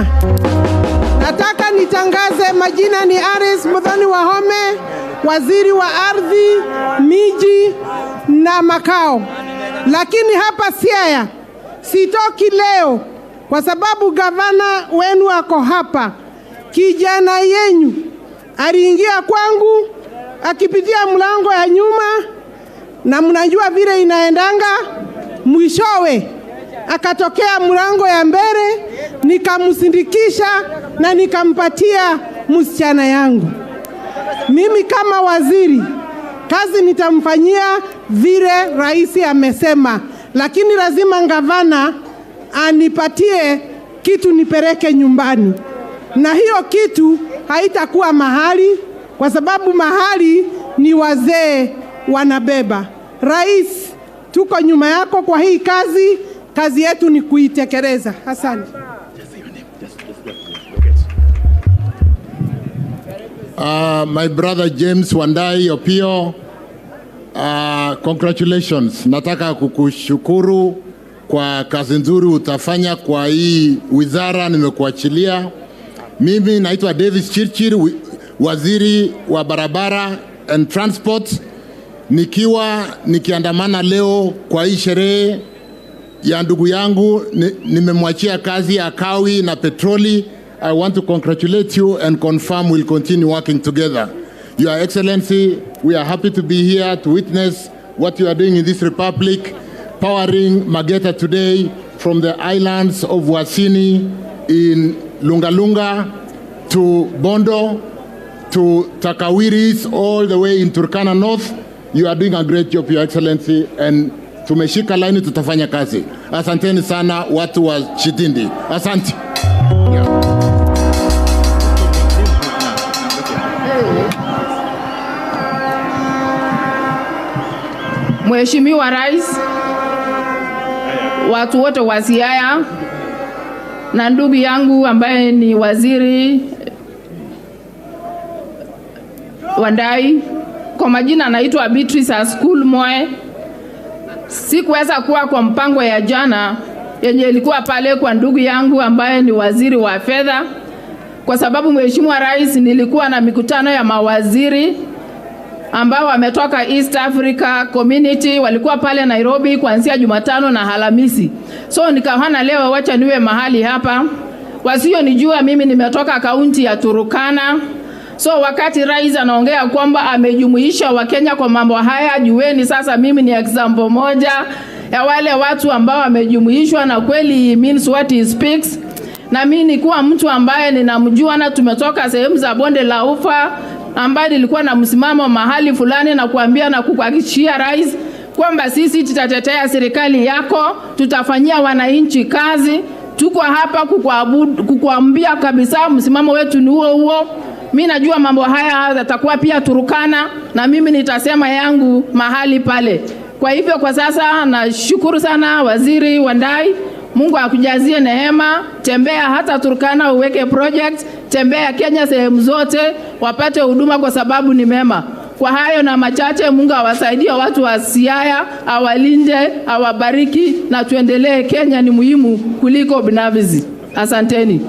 sana. Nataka nitangaze majina ni Aris Muthoni Wahome, waziri wa ardhi, miji na makao. Lakini hapa Siaya sitoki leo kwa sababu gavana wenu ako hapa. Kijana yenyu aliingia kwangu akipitia mlango ya nyuma, na mnajua vile inaendanga, mwishowe akatokea mlango ya mbele, nikamsindikisha na nikampatia msichana yangu. Mimi kama waziri kazi nitamfanyia vile rais amesema, lakini lazima gavana anipatie kitu nipeleke nyumbani, na hiyo kitu haitakuwa mahali, kwa sababu mahali ni wazee wanabeba. Rais, tuko nyuma yako kwa hii kazi, kazi yetu ni kuitekeleza. Asante. My brother James Wandai Opio, congratulations. Nataka kukushukuru kwa kazi nzuri utafanya kwa hii wizara nimekuachilia. Mimi naitwa Davis Chirchir, waziri wa barabara and transport, nikiwa nikiandamana leo kwa hii sherehe ya ndugu yangu, nimemwachia kazi ya kawi na petroli. I want to congratulate you and confirm we'll continue working together. Your Excellency, we are happy to be here to witness what you are doing in this republic, powering Mageta today from the islands of Wasini in Lungalunga to Bondo to Takawiris all the way in Turkana North. You are doing a great job, Your Excellency, and tumeshika laini, tutafanya kazi. Asanteni sana watu wa Chitindi. Asante. Yeah. Mheshimiwa Rais, watu wote wa Siaya na ndugu yangu ambaye ni waziri Wandai, kwa majina anaitwa Beatrice Askul Moe. Sikuweza kuwa kwa mpango ya jana yenye ilikuwa pale kwa ndugu yangu ambaye ni waziri wa fedha, kwa sababu Mheshimiwa Rais, nilikuwa na mikutano ya mawaziri ambao wametoka East Africa Community, walikuwa pale Nairobi kuanzia Jumatano na Alhamisi. So nikaona leo wacha niwe mahali hapa. Wasionijua mimi nimetoka kaunti ya Turukana. So wakati rais anaongea kwamba amejumuisha Wakenya kwa mambo haya, jueni sasa mimi ni example moja ya wale watu ambao wamejumuishwa, na kweli he means what he speaks. Na mimi ni kuwa mtu ambaye ninamjua na tumetoka sehemu za bonde la ufa, ambaye nilikuwa na msimamo mahali fulani na kuambia na kukuhakikishia rais kwamba sisi tutatetea serikali yako, tutafanyia wananchi kazi. Tuko hapa kukuambia kabisa msimamo wetu ni huo huo. Mimi najua mambo haya yatakuwa pia Turukana, na mimi nitasema yangu mahali pale. Kwa hivyo kwa sasa nashukuru sana Waziri Wandai. Mungu akujazie neema. Tembea hata Turkana uweke project, tembea Kenya sehemu zote wapate huduma kwa sababu ni mema. Kwa hayo na machache, Mungu awasaidie watu wa Siaya, awalinde, awabariki na tuendelee. Kenya ni muhimu kuliko binafsi. Asanteni.